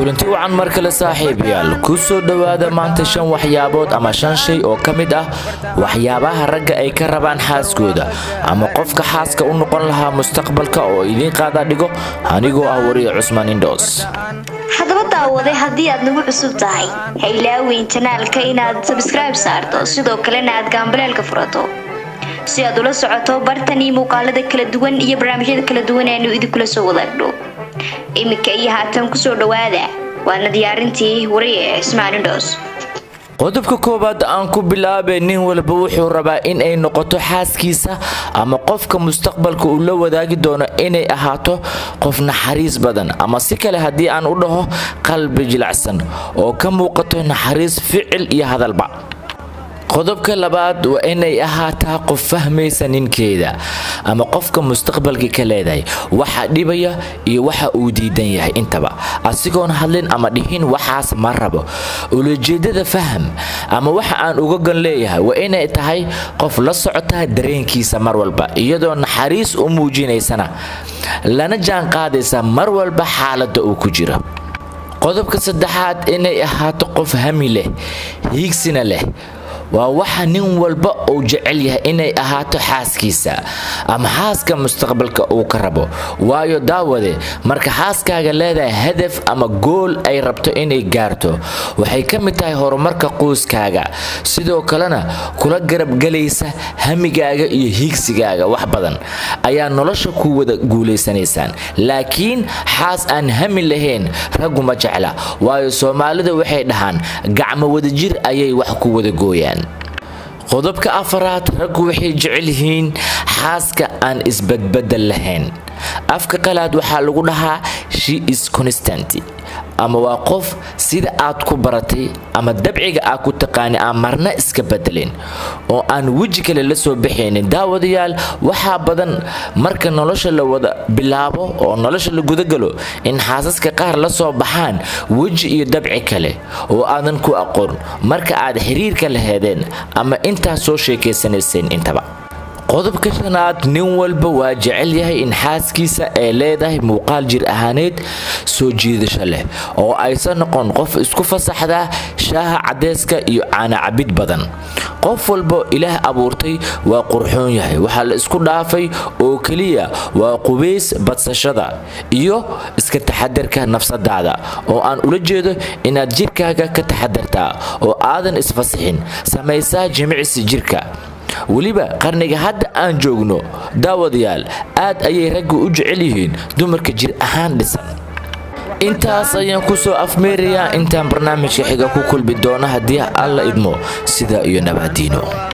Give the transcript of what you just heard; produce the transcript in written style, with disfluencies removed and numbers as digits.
Kulanti wacan mar kale saaxiibayaal, ku soo dhowaada maanta shan waxyaabood ama shan shay oo ka mid ah waxyaabaha ragga ay ka rabaan xaaskooda ama qofka xaaska u noqon lahaa mustaqbalka, oo idiin qaada dhigo anigoo ah wariye Cusmaan Indhoos. Haddaba daawade, haddii aad nagu cusub tahay, ha ilaaweyn janaalka inaad sabskribe saarto, sidoo kalena aad gaambaleelka furato si aad ula socoto bartan iyo muuqaalada kala duwan iyo barnaamijyada kala duwan aanu idinkula soo wadaagno. Iminka iyo haatan kusoo dhawaada waana diyaarintii wariye Cismaan Indhoos. Qodobka koowaad aan ku bilaabay, nin walba wuxuu rabaa in ay noqoto xaaskiisa ama qofka mustaqbalka uu la wadaagi doono inay ahaato qof naxariis badan, ama si kale haddii aan u dhaho, qalbi jilacsan oo ka muuqato naxariis ficil iyo hadalba. Qodobka labaad waa inay ahaataa qof fahmaysa ninkeeda ama qofka mustaqbalka ka leedahay, waxa dhibaya iyo waxa uu diidan yahay intaba, asigoon hadlin ama dhihin waxaas ma rabo. Ulajeedada faham ama waxa aan uga gan leeyahay waa inay tahay qof la socotaa dareenkiisa mar walba, iyadoo naxariis u muujinaysana lana jaan qaadaysa mar walba xaaladda uu ku jiro. Qodobka saddexaad, inay ahaato qof hami leh, hiigsina leh. Waa waxa nin walba uu jecel yahay inay ahaato xaaskiisa ama xaaska mustaqbalka uu ka rabo. Waayo daawade, marka xaaskaaga leedahay hadaf ama gool ay rabto inay gaarto, waxay ka mid tahay horumarka qoyskaaga, sidoo kalena kula garabgalaysa hamigaaga iyo hiigsigaaga. Wax badan ayaa nolosha ku wada guulaysanaysaan. Laakiin xaas aan hami lahayn raggu ma jecla, waayo Soomaalida waxay dhahaan gacmo wadajir ayay wax ku wada gooyaan. Qodobka afaraad, raggu waxay jecel yihiin xaaska aan isbadbedel lahayn. Afka qalaad waxaa lagu dhahaa "she is constant", ama waa qof sida aad ku baratay ama dabciga aad ku taqaani aan marna iska bedelin oo aan weji kale la soo baxaynin. Daawadayaal, waxaa badan marka nolosha la wada bilaabo oo nolosha la gudagalo in xaasaska qaar la soo baxaan weji iyo dabci kale oo aadan ku aqoon marka aad xiriirka laheedeen ama intaad soo sheekaysanayseen intaba. Qodobka shanaad, nin walba waa jecel yahay in xaaskiisa ay leedahay muuqaal jir ahaaneed soo jiidasho leh, oo aysan noqon qof isku fasaxda shaaha cadeyska iyo caana cabid badan. Qof walba Ilaah abuurtay waa qurxoon yahay, waxaa la isku dhaafay oo keliya waa qubays badsashada iyo iska taxadarka nafsadaada, oo aan ula jeedo inaad jirkaaga ka taxadartaa oo aadan isfasixin, samaysaa jimicsi jirka. Weliba qarniga hadda aan joogno, daawadayaal, aad ayay raggu u jecel yihiin dumarka jir ahaan dhisan. Intaas ayaan kusoo afmeerayaa. Intaan barnaamijka xiga ku kulmi doono haddii Alla idmo, sidaa iyo nabaadiino.